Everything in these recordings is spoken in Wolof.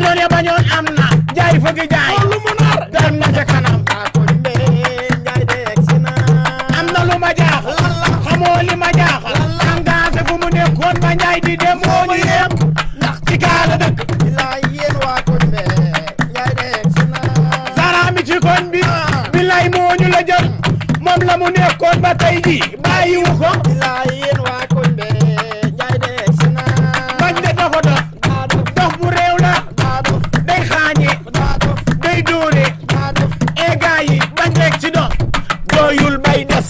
noon ya bañoon am na jaay fëgg jaay lu mu nar dem na ca kanam am na lu ma jaaxal xamoo li ma jaaxal engagé fu mu nekkoon ba njaay di dem moo ñu yem ndax ci kaala dëkk bilaay yéen waa koñ be njaay de saraami ci koñ bi bilaay moo ñu la jël moom la mu nekkoon ba tey ji bàyyiwu ko bilaay yéen waa koñ be njaay de bañ de dafa dox dox bu réew la day xaañe day dóore e gaa yi bañ rek ci dox doyul bay des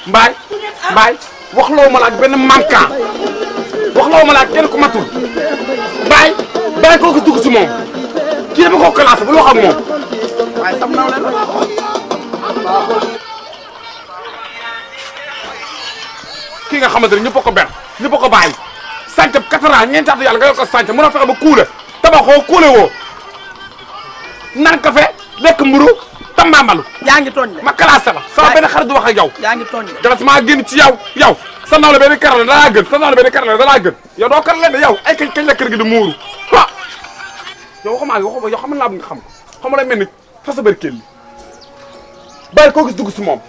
mbaay waxloo ma la ak benn manquant waxloo ma la ak kenn ku matul mbaay bàyyi koo ko dugg ci moom kii dama ko classé bu wax ak moom waaye sam naw leen kii nga xamante ne ñëpp a ko ber ñëpp a ko bàyyi sànc 4 ans ñeenti at yàlla nga yor ko sànc mën a fexe ba kuule tabaxoo kuule woo naan kafe lekk mburu tambambalu yaa ngi tooñ de ma classé la sama benn xarit du wax ak yow yaa ngi tooñ de galas maa génn ci yow sa nawle benn karale dalaa gën sa nawle benn karale dalaa gën yow doo karale de yow ay kañ la kër gi di muuru ah yow waxuma yow xam naa bëgg nga xam ko xam la mel ni fa sa bërkeel li bàyyi koo gis dugg si moom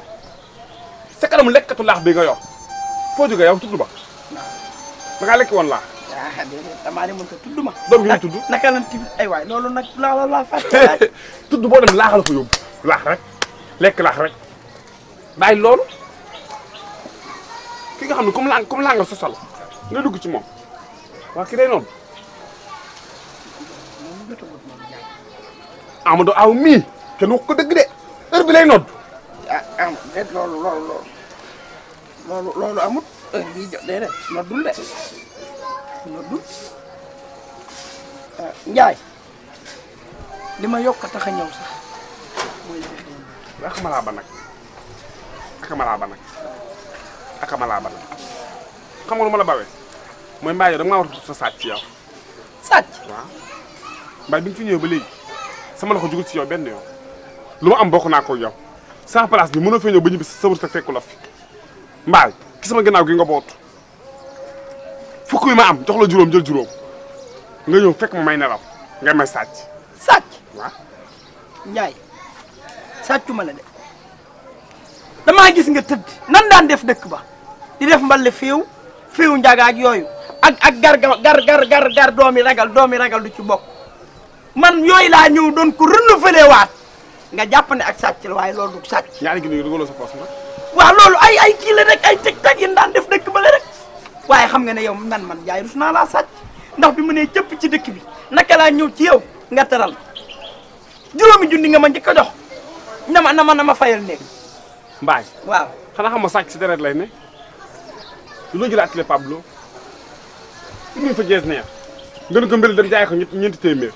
sa kanam lekkatu laax bi nga yor foo jógee yow tudd ba da ngaa lekki woon laax ah déedéet damaa ne mënut a tudd ma doom gi ñu tudd naka lan tamit ay waay loolu nag laa fàtte tudd boo dem laax la ko yóbbu laax rek lekk laax rek bàyyi loolu ki nga xam ne comme laa nga sosal nga dugg ci moom waa ki day noonu Amadou Aw mii kenn wax ko dëgg de heure bi lay nodd ah déet loolu amut heure bii déedéet noddul de noddul Njaay li ma yokk a tax a ñëw sax mooy akamalaa ba nag akamalaa ba nag akamalaa ba nag xam nga lu ma la bawee mooy mbaa yow da nga maa war a sa sàcc ci yow sàcc waaw mbaa bi nga fi ñëwee ba léegi sama loxo jugul ci yow benn yoon lu ma am bokk naa ko yow sans place bi mënoo fee ñëw ba ñibbi sa wërsëg fekku la fi mbaay ki sama ginnaaw gi nga bootu fukk yi ma am jox la juróom jël juróom nga ñëw fekk ma may nelaw nga may sàcc sàcc waaw Njaay sàccuma la de damaa gis nga tëdd nan daan def dëkk ba di def mbale féew njaga ak yooyu ak gar doomi ragal du ci bokk man yooyu laa ñëw doon ko renouveler waat nga jàpp ne ak sàcc la waaye loolu du sàcc. ñaari gi nii dugaloo sa poche nag. waaw loolu ay kii la rek ay teg yi daan def dëkk ba la rek waaye xam nga ne yow man jaay rus naa laa sàcc ndax bi mu nee cëpp ci dëkk bi naka laa ñëw ci yow nga teral juróomi junni nga ma njëkk a jox na ma fayal néeg. Mbaay. waaw xanaa xam ma sàcc si deret lay ne. lu la jëlee atelier Pablo. indi fa jees neer. nga ne ko mbir dem jaay ko ñeenti téeméer.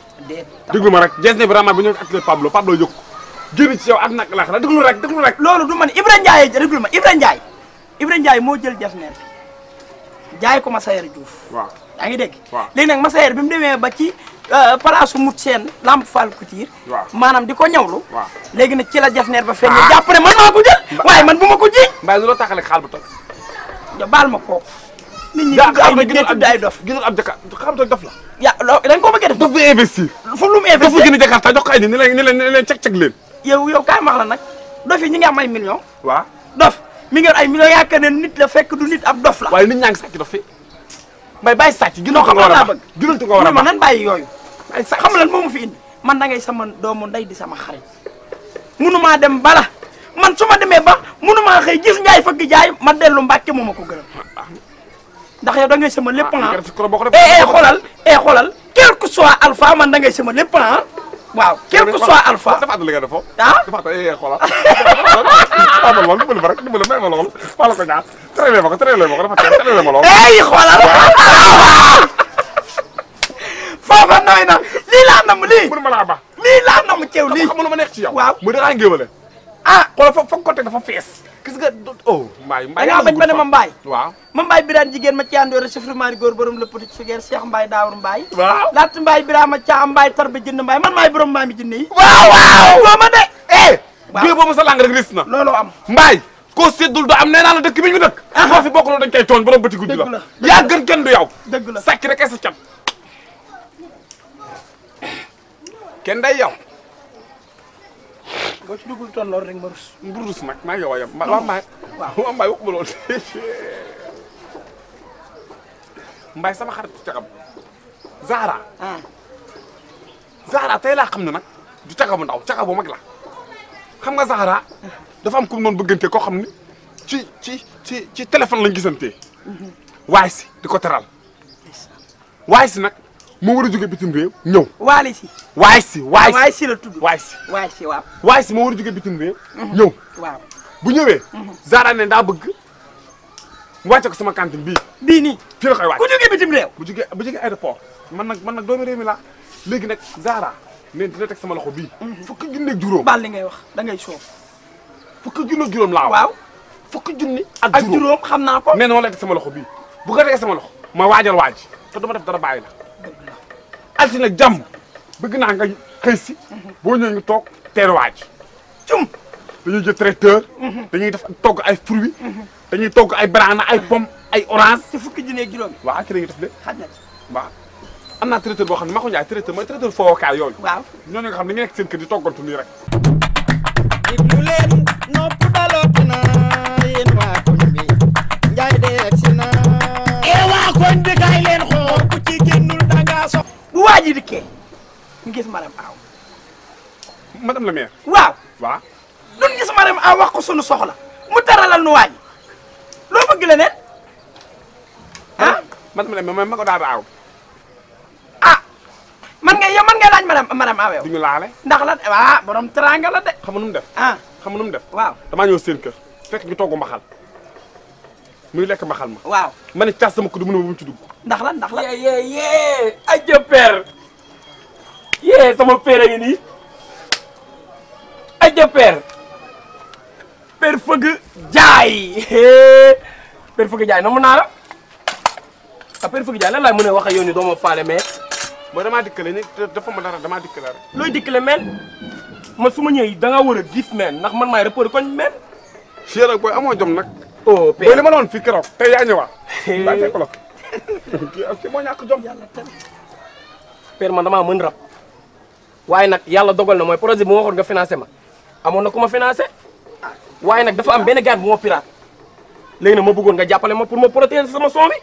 déglu ma rek jees neer bi vraiment bi ñëw atelier Pablo yëg ko. génn ci yow ak nag laax la déglu rek. loolu du man Ibra Ndiaye déglu ma Ibra Ndiaye moo jël jees neer jaay ko Massayer Diouf. waaw yaa ngi dégg. waaw léegi nag Massayer bi mu demee ba ci palaasu mut seen Lamp Fall Couture. waaw maanaam di ko ñawlu. waaw léegi nag ci la jees neer ba feeñ. jàpp ne man maa ko jël. waaye man bu ma ko ji. Mbaye lu la taxale xaal bu toj. ja baal ma kooku. nit ñi tudd ay dof. gënal ab jaka xaal bu toj dof la. ya loo da nga ko bëgg a def. dof bi investir. fu lu mu investir dof bu gën a Jakarta jox ko ay ni leen ceg leen. yow kaay max la nag dof yi ñi ngi am ay millions. waaw dof mi ngi ay millions yaakaar ne nit la fekk du nit ab dof la. waaye nit ñaa ngi sàcc dof fi Mbaye bàyyi sàcc gënal ko nga war a bëgg gënal ko nga war a man nan bàyyi yooyu ay xam lan moo ma fi indi man da ngay sama doomu ndey di sama xarit munumaa dem bala man su ma demee ba munumaa xëy gis Njaay fëgg jaay ma dellu Mbàkke moo ma ko gënal ndax yow da ngay sama lépp xoolal quel que soit alpha man da ngay sama lépp waaw quel que soit alpha dafa li nga defoo dafa xoolal amal lool dimbali ma rek dimbali may ma lool wala ko ñaar tërale ma ko dafa tërale ma lool xoolal foofa nooy na lii laa nam lii mënu ma laa ba lii laa nam ceew lii xam nga lu ma neex ci yow waaw mu dangaa ngéwale ah xoolal fa ko teg dafa fees gis nga oh mbaay da ngaa bañ ba ne ma mbaay waaw ma mbaay biraan jigéen ma caandoore chauffeur mari góor borom la petit sugeer Cheikh Mbaye Daawur Mbaye waaw laat Mbaye Birama Caa Mbaye tarba jënd Mbaye man maay borom mbaay mi jënd yi waaw waaw boo ma de géew boobu sa lang rek ris na loolu am mbaay koo séddul du am nee naa la dëkk bi ñu dëkk boo fi bokk loolu dañ koy tooñ borom bëti guddi dëgg la la yaa gën kenn du yow dëgg la sàcc rek ay sa cat kenn day yow boo ci dugul toon loolu rek ma rus mburus nag maa yow a yem waa mbaay waa mbaay waxuma loolu mbaay sama xarit cagam Zahra Zahra tey laa xam ne nag du caga bu ndaw caga bu mag la xam nga Zahra dafa am ku noonu bëggante koo xam ne ci téléphone lañ gisantee waay si di ko teral waay si nag moo war a jóge bitim réew ñëw waali si waay si la tudd waay si waaw waay si moo war a jóge bitim réew ñëw waaw bu ñëwee Zahra ne daa bëgg mu wàcce ko sama cantine bii nii fii la koy wàcc ku jógee bitim réew bu jógee aéroport man nag doomu réew mi laa léegi nag Zahra neen dina teg sama loxo bii fukki junni ak juróom baal li ngay wax da ngay soof fukki junni ak juróom laa waaw fukki junni ak juróom xam naa ko nee na ma lay teg sama loxo bii bu ko tegee sama loxo ma waajal waaj te dama def dara bàyyi la altine ak jàmm bëgg naa nga xëy si boo ñëwee ñu toog teeru waaj cum dañuy jël traiteur dañuy def togg ay fruits dañuy togg ay banana ay pomme ay orange ci fukki junni ak juróom waaw ci la ñuy def lépp xaj na ci waaw am naa traiteur boo xam ne maa ko njaay traiteur mooy traiteur fookaay yooyu waaw ñooñu nga xam ne dañuy nekk seen kër di toggantu nii rek diglu leen nopp daloot na yéen waa koñ bi njaay de egsi na waa koñ bi kaay leen xool ku ci génnul danga sox bu waa ji dikkee ñu gis Marème Aw madame la maire waaw waaw duñ gis Marème Aw wax ko sunu soxla mu taralal nu waa ji loo bëgg la ne ah madame la maire ma ko daal aaw ah man ngay laaj Marème Aw yow duñu laale ndax la borom teranga la de xam nga nu mu def xam nga nu mu def waaw damaa ñëw seen kër fekk ñu togg mbaxal muy lekk mbaxal ma waaw ma ne cas sama kudd mu ne ma bu mu ci dugg ndax la yee aja père yee sama père a ngi nii aja père fëgg jaay père fëgg jaay na mu naa la ah père fëgg jaay lan laay mën a wax ak yow ni doo ma faale mais mooy damaa dikkale ni dafa ma dara damaa dikkale rek looy dikkale men man su ma ñëwee da nga war a gis men ndax man maay rapport koñ men chien nag booy amoo jom nag oh booy li ma doon fii keroog tey yaa ñëwaat bàyyi fekk la kii moo ñàkk jom père man damaa mën rab waaye nag yàlla dogal na mooy projet bu ma waxoon nga financé ma amoon na ku ma financé waaye nag dafa am benn gars bu ma pirate léegi nag ma bëggoon nga jàppale ma pour ma protéger sama son bi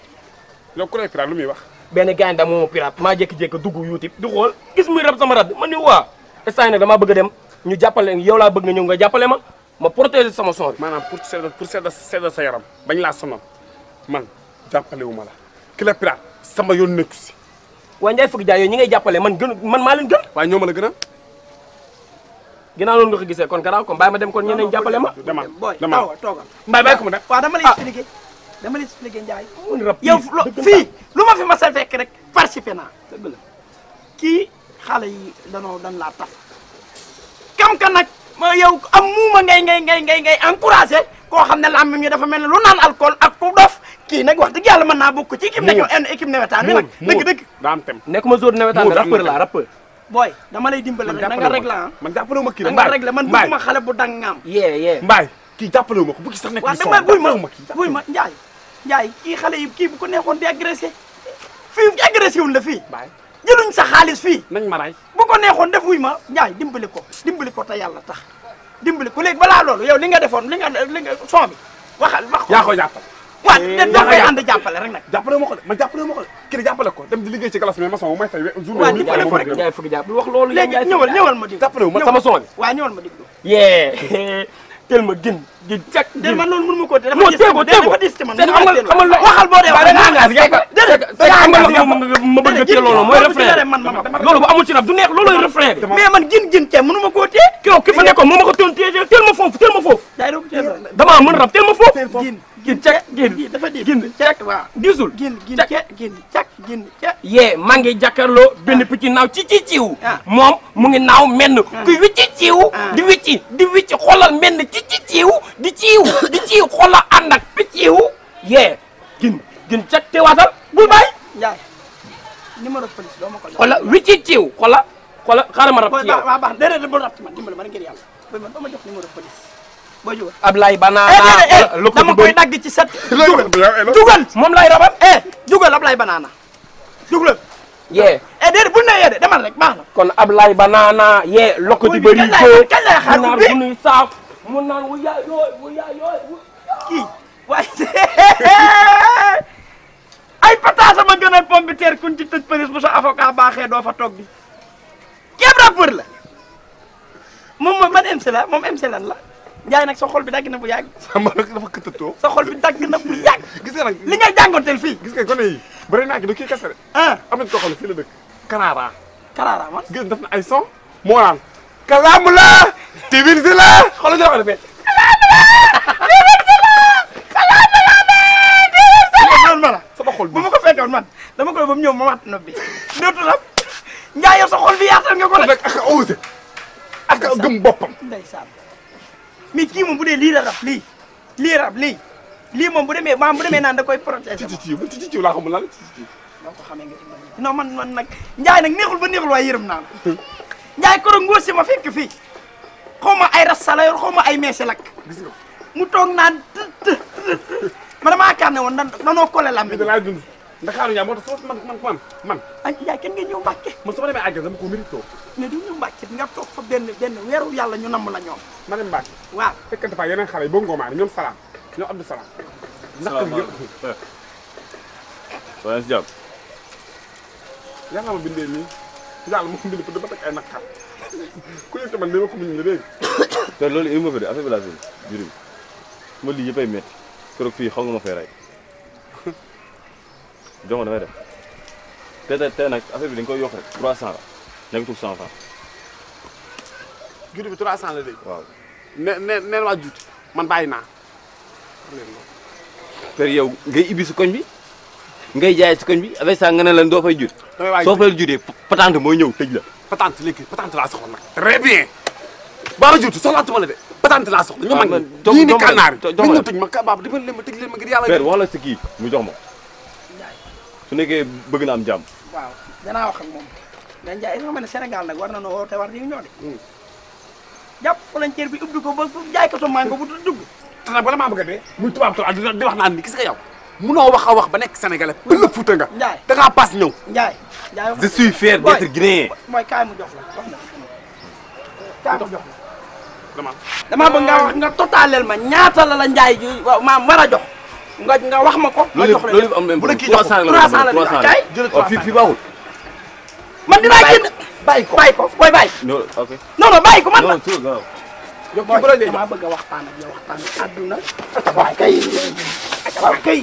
yow ku lay pirate lu muy wax benn gars da moo ma pirate maa jékki-jékki dugg YouTube di xool gis muy rab sama rab man ni waa instant yi nag damaa bëgg a dem ñu jàppale yow laa bëgg nga ñëw nga jàppale ma protéger sama son bi maanaam pour sedda sa yaram bañ laa sonal man jàppale wu ma la ki la pirate sama yoon nekku si waaye Ndiaye Fëgg Jaay yooyu ñi ngay jàppale man maa leen gën waaye ñoo ma la gën a ginnaaw loolu nga ko gisee kon garaaw kon bàyyi ma dem kon ñeneen jàppale ma demal booy demal toogal mbay bàyyi ko mu dem waaw dama lay expliqué Ndiaye mun rab yow fii lu ma fi ma sa fekk rek participé naa dëgg la kii xale yi dan laa taf kam ka nag yow am muuma ngay encouragé koo xam ne lamb mi dafa mel ne lu naan alcool ak ku dof kii nag wax dëgg yàlla mën naa bokk ci équipe nawetaan bi nag dëgg daa am tem nekkuma jour nawetaan bi rappeur la rappeur booy dama lay dimbale rek da nga réglé man jàppale wu ma kii da nga réglé man bëgguma xale bu dang ngaam yee mbaay kii jàppale wu ma ko bu ki sax nekk waaw dama buy ma Njaay kii xale yi kii bu ko neexoon di agressé fii agressé wuñ la fii jëluñ sa xaalis fii nañ ma ray bu ko neexoon def wuy ma Njaay dimbali ko te yàlla tax dimbali ko léegi balaa loolu yow li nga defoon li nga son bi wax ko yaa ko jàppale waaw da koy ànd jàppale rek nag jàppale wu ma ko de man jàppale wu ma ko de kii jàppale ko dem di liggéey ci galas mais maçon may fay jour waaw dimbali ko rek Ndiaye Fëgg Jaay bu wax loolu léegi ñëwal ma déglu jàppale wu ma sama son bi waaw ñëwal ma déglu yee tel ma gin cak de man loolu mënu ma ko te moo teego dafa dis te man xamal la waxal boo dee da nga engagé yaay ko ma bëgg a loolu mooy refrain loolu bu amul ci rab du neex looloy refrain bi mais man gin te mënu ma koo tee ki fa nekkoon moo ma ko toon teel ma foofu day doo ko teel damaa damaa mën rab teel ma foofu. génn cek génn dafa di génn cek waaw disul. génn cek génn cek yee maa ngi jàkkaarloo benn picc naaw ci ciw. moom mu ngi naaw menn kuy wicci ciw. di wicci xoolal menn ci ciw di ciw xoolal ànd ak picciw. yee génn cek teewaatal bul bàyyi. Ndiaye numéro police doo ma ko jox. xoolal wicci ciw xoolal xaaral ma rab ci yow. waaw baax déedéet bul rab ci man dimbali ma ngir yàlla booy man doo ma jox numéro police boo jógal. Ablaye Banana. dama koy dagg ci set. jugal moom lay rabal. jugal Ablaye Banana jugal. yee. déedéet bu ne yee de demal rek baax na. kon Ablaye Banana yee lokko di bëri kañ lay xaar mu naan bu nuy saaf mu naan wu yaay yooyu kii waaye ay pataas sama gënal pomme de terre kuñ ci tëj police bu sa avocat baaxee doo fa toog bi képp rappeur la moom man MC la moom MC lan la Ndiaye nag sa xol bi dagg na bu yàgg. sama rek dafa këttatoo. sa xol bi dagg na bu yàgg. gis nga nag li ngay jàngonteel fii. gis nga gone yi bëri naa ki du kii kese de. am nañu koo xam ne fii la dëkk. Karaara. Karaara man. gis def na ay son. moo naan. kalaamu la. tibir si la. xoolal ñu la ko defee. sama xol bi bu ma ko fekkoon man dama koy ba mu ñëw ma waat nopp bi. dootul am Ndiaye yow sa xol bi yaatal nga ko de. ak a osé. ak a gëm boppam. ndeysaan mais kii moom bu dee lii la rab lii moom bu demee naan da koy protéger. ci ci laa xamul lan la ci. doo ko xamee nga dimbali non man nag Ndiaye nag neexul ba neexul waaye yërëm naa la. Ndiaye koro ngóor si ma fekk fii xaw ma ay ras sala yor xaw ma ay meese lakk. gis nga mu toog naan man damaa yaakaar ne woon danoo collé lambi. da laa dund Ndakaaru Ndiaye moo tax man. ay Ndiaye kenn nga ñëw Mbàkke. man su ma demee àggal dama ko mérito. mais du ñu Mbàkke nga toog fa benn weeru yàlla ñu namm la ñoom. ma dem Mbàkke. waaw fekkante fa yeneen xale yi boo ngoomaane ñoom Salaam ñoom Abdou Salaam. salaamaaleykum. waaye si jàmm. yàlla ma bindee nii yàlla moo bind ko dama teg ay naqar ku yëg man ni ma ko muñ la dégg. te loolu yëngu ma fi de affaire bi laa fi jur gi ma lii yëppay métti keroog fii xaw nga ma fay rey jongo damay def te nag affaire bi dañ koy yokk rek 300 la nekkatul 100 francs. juuti bi 300 la dégg. waaw. neen waa juuti man bàyyi naa. per yow ngay ibbi si koñ bi ngay jaay si koñ bi avec ça nga ne leen doo fay jut. damay waay soo fay jutee patente mooy ñëw tëj la. patente léegi patente laa soxla nag. très bien. baara juuti soxlaatuma la de. patente laa soxla ñu mag ñii ni kànnaar yi. jox ma tëj ma ka baab dimbali leen ma tëj leen ma ngir yàlla. per wax la si kii mu jox ma su nekkee bëgg na am jàmm. waaw danaa wax ak moom mais Ndiaye xam nga ne Sénégal nag war na noo woote war nañu ñoo de. jàpp frontière bi ubbi ko ba jaaykatu mango bu dugg. te nag bala maa bëgg a dee muy tubaab di wax naan ni gis nga yow munoo wax a wax ba nekk sénégalais pël la fuuta nga. Ndiaye da ngaa paas ñëw. Ndiaye je suis fier d'être guinéen. mooy kaay mu jox la wax na kaay mu jox la. dama bëgg nga wax nga totalel ma ñaata la Ndiaye ji maam war a jox nga wax ma ko. ma jox la loolu am nañu bu la kii jox 300 la la kay jël fii baaxul. man dinaa génn bàyyi ko booy bàyyi. non ok. non bàyyi ko man la. non tout gaaw. yow kii bu la dee damaa bëgg a waxtaan ak yow waxtaan ak àdduna. waaw kay. waaw kay.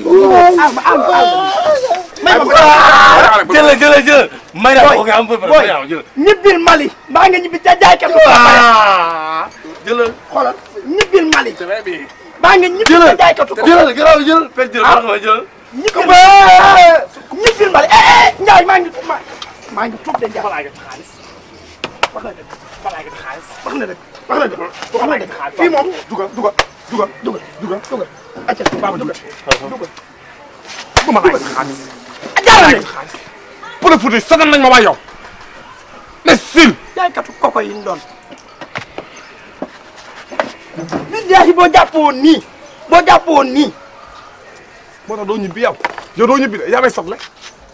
jël. may na ko nga am peu près jël. ñibbil Mali. mbaa nga ñibbi ca jaaykatu. jëlal. xoolal ñibbil Mali. très bien. mbaa nga ñibbi ca jaaykatu ko. jël. per jël jël. ñibbil Mali Ndiaye maa ngi tuub de Ndiaye. balaa nga xaalis. wax na dëgg. balaa nga xaalis. wax na dëgg. fii moom dugal. acca baaba dugal. bu ma laaj xaalis. jaarale. pour le foot sonal nañ ma waa yow. mais sil. jaaykatu koko yi ñu doon. billahi boo jàpp woon nii. moo tax doo ñibbi yow. yow doo ñibbi de yaa may sotle.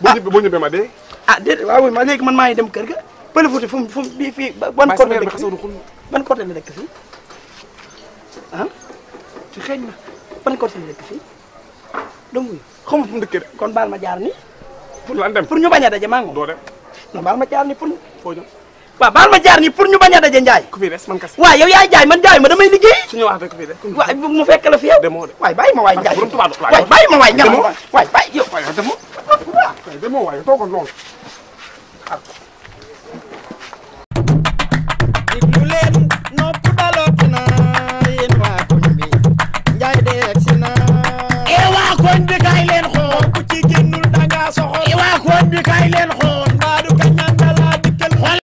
boo ñibbee ma dee. ah déedéet waaw ma léegi man maa ngi dem kër ga. Pël Fuuta fu mu bii fii ban côté la dëkk fii ban côté la dëkk fii ah ci xeeñ na. ban côté la dëkk fii donc xamul fu mu dëkkee de. kon baal ma jaar ni pour lan dem pour ñu bañ a daje maa ngi doo dem. non baal ma jaar ni pour. foo jëm. waaw baal ma jaar ni pour ñu bañ a daje Ndiaye. ku fi des man kas. waaw yow yaay jaay man jaay ma damay liggéey. suñu wax rek ku fi des. waaw mu fekk la fi yow. demoo de. waay bàyyi ma waay Ndiaye. borom tubaab waay bàyyi ma waay Ndiaye. waay bàyyi yow. waaye demoo. waaye demoo waaye toogoon lool. déglu leen nopp dalooti na yéen waa koñ bi Ndiaye koñ bi kaay leen